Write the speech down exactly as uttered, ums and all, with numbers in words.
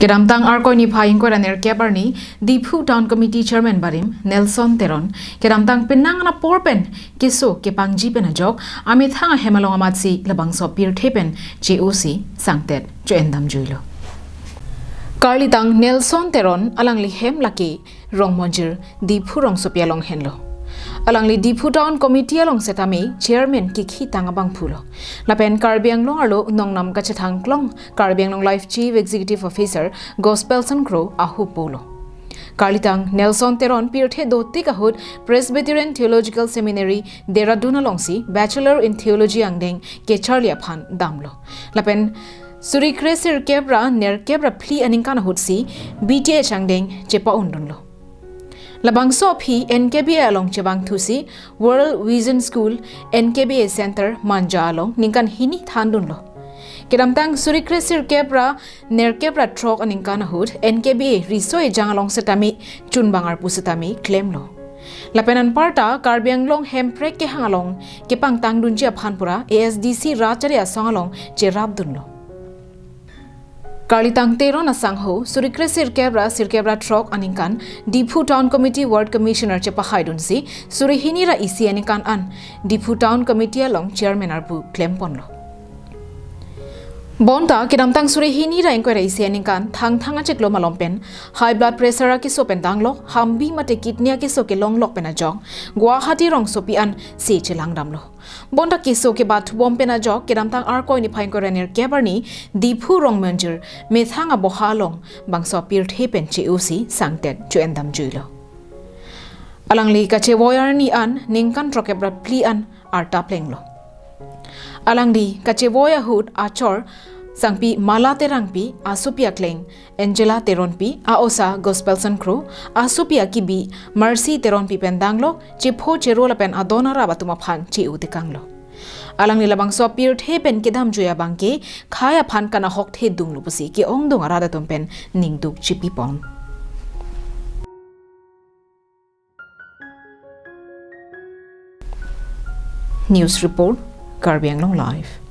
Kedamtang Arkoi niphai ingkoi ra nerkep arni Diphu Town Committee Chairman barim Nelson Teron kedamtang penang anapor pen keso kepangji pen ajok amethang ahem along amatsi labangso pirthe pen che-osi sangtet cho-endamjuilo. Karlitang Nelson Teron alangli hem lake Rongmonjir Diphu rongsopi along henlo. Alangli Diphu Town Committee along setame Chairman kekhitang abangphulo. Lapen Karbi Anglong arlo nongnam kachethang klong Karbi Anglong Live Chief Executive Officer Gospelson Kro ahupolo. Karlitang Nelson Teron pirthe dotik ahut Presbyterian Theological Seminary Dehradun alongsi Bachelor in Theology angdeng kecharli aphan damlo. Lapen suri kre sirkep ra nerkep ra phli aningkan ahutsi B Th angdeng chepa-undunlo. Labangso aphi N K B A along chevangthusi World Vision School N K B A Center Manja along ningkan hini thandunlo. Kedamtang suri kre sirkep ra nerkep ra throk aningkan ahut N K B A riso ejang along setame chunbang arpu setame klemlo. Lapen anparta Karbi Anglong hemprek kehang along kepangtangdunji aphan pura A S D C rat chari asong along cherapdunlo. Karlitang Teron asangho suri kre sirkep ra sirkep ra throk aningkan Diphu Town Committee Ward Commissioner chepahaidunsi suri hini ra isi aningkan an Diphu Town Committee along Chairman arpu klemponlo. Bonta kedamtang suri hini ra ingkoi ra isi aningkan Thangthang achiklo malom pen high blood pressure akeso pen danglo, hambi mate kidney akeso kelonglok pen ajok Guwahati rongsopi an se chelangdamlo. Bonta keso kebathubom pen ajok kedamtang Arkoi niphai ingkoi ra nerkep arni Diphu Rongmonjir methang aboha along bangso pirthe pen che-osi sangtet cho-endamjuilo. Alangli kachevoi arni an ningkan throkkep ra phli an arta plenglo. Alangli kachevoi ahut achor sangpi Mala Terangpi, asopi akleng Angela Teronpi, a-osa Gospelson Kro, asopi akibi Mercy Teronpi pen danglo, chepho chero lapen adon arap atum aphan che-o tekanglo. Alangli labangso pirthe pen kedamjui abangke khei aphan kanahok thedunglo pusi ke-ongdung arat atum pen ningduk chipipon. News report, Karbi Anglong Live.